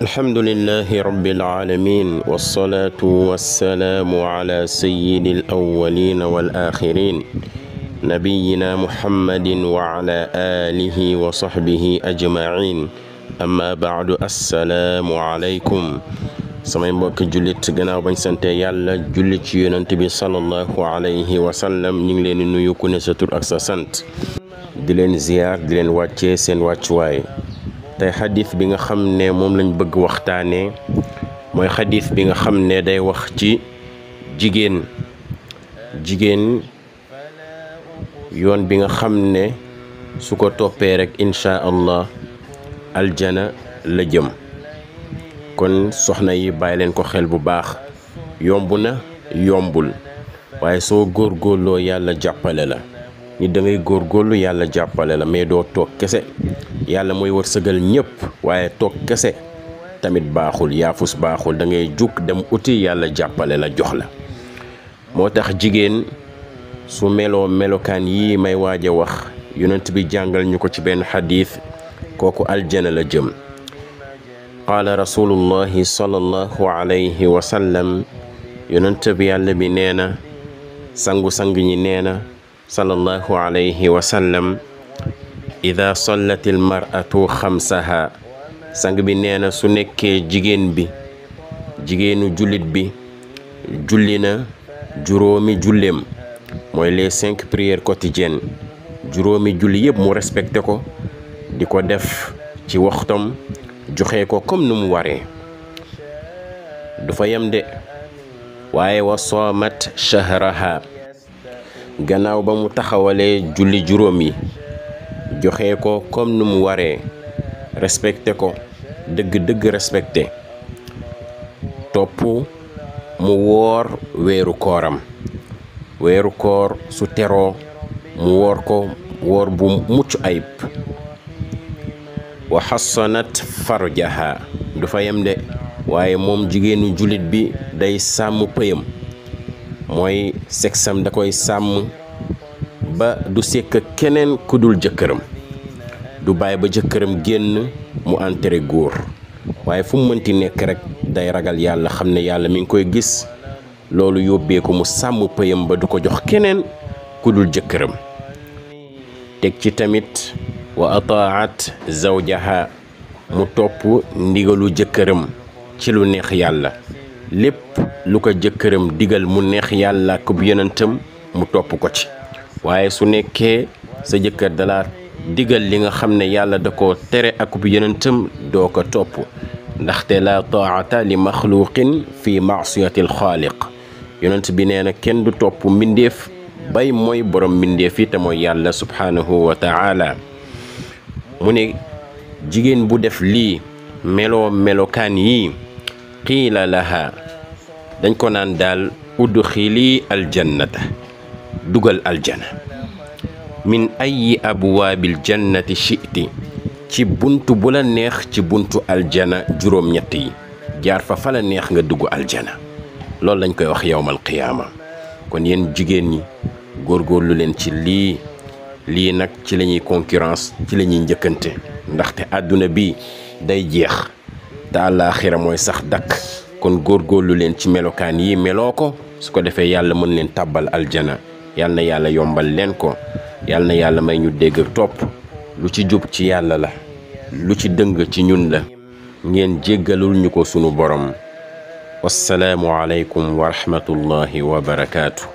الحمد لله رب العالمين والصلاة والسلام على سيد الأولين والآخرين نبينا محمد وعلى آله وصحبه أجمعين أما بعد السلام عليكم samay mbokk jullit gannaaw bañ sante yàlla julli ci yonent bi sallallahu alayhi wa sallam ñu ngi leen di nuyu ku ne sa tur ak sa sant di leen ziyaar di leen wàccee seen wàccuwaay tey xadis bi nga xam ne moom lañ bëgg waxtaanee mooy xadis bi nga xam ne day wax ci jigéen yoon bi nga xam ne su ko toppee rek insha allah aljana la jëm kon soxna yi bàyyi leen ko xel bu baax yomb na yombul waaye soo góorgóorloo yàlla jàppale la ni da ngay góorgóorlu yàlla jàppale la mais doo toog kese yàlla mooy wërsëgal ñépp waaye toog kese tamit baaxul yaafus baaxul da ngay jug dem uti yàlla jàppale la jox la moo tax jigéen su melokaan yi may waaje wax yonent bi jàngal ñu ko ci benn xadiis kooku aljana la jëm qaala rasulullahi sallallahu alayhi wa sallam yonent bi yàlla bi nee na sangu-sang ñi nee na sallallahu alayhi wa sallam ida sallat il mar'atu xamsaha sang bi nee na su nekkee jigéenu jullit bi julli na juróomi julleem mooy les 5 prières quotidiennes juróomi julli yëpp mu respecté ko di ko def ci waxtam joxe ko comme nu mu waree du fa yem de waaye wa soomat shahraha gannaaw ba mu taxawalee julli juróom yi joxe ko comme nu mu waree respecté ko dëgg respecté topp mu woor weeru koor su teroo mu woor ko woor bu mucc ayib wa xassanat farjaha du fa yem de waaye moom jigéenu jullit bi day sàmm pëyam mooy sexam da koy sàmm ba du sekk keneen ku dul jëkkëram du bàyyi ba jëkkëram génn mu entere góor waaye fu mu mënti nekk rek day ragal yàlla xam ne yàlla mi ngi koy gis loolu yóbbee ko mu sàmm pëyam ba du ko jox keneen ku dul jëkkëram teg ci tamit wa ataat zawjaha mu topp ndigalu jëkkëram ci lu neex yàlla lépp lu ko jëkkëram digal mu neex yàlla ak yonentam mu topp ko ci waaye su nekkee sa jëkkër dala digal li nga xam ne yàlla da ko tere ak yonentam doo ko topp ndaxte la taata li maxluqin fi maasiyatil xaaliq yonent bi nee na kenn du topp mbindeef bay mooy borom mbindeef yi te mooy yàlla subhanahu wa taala mu ne jigéen bu def lii melokaan yi qiila laha dañ ko naan daal udxili aljannata dugal aljana min ayi abwaabil jannati shi'ti ci buntu bu la neex ci buntu aljana juróom-ñett yi jaar fa la neex nga dugg aljana loolu lañ koy wax yawmal qiyaama kon yéen jigéen ñi góorgóorlu leen ci lii nag ci la ñuy concurrence ci la ñuy njëkkante ndaxte àdduna bi day jeex te àllaaxira mooy sax dakk kon góorgóorlu leen ci melokaan yi meloo ko su ko defee yàlla mën leen tàbbal aljana yàlla na yàlla yombal leen ko yàlla na yàlla may ñu dégg ak topp lu ci jub ci yàlla la lu ci dëng ci ñun la ngeen jéggalul ñu ko sunu borom wassalaamu aleykum wa rahmatullahi wa barakaatu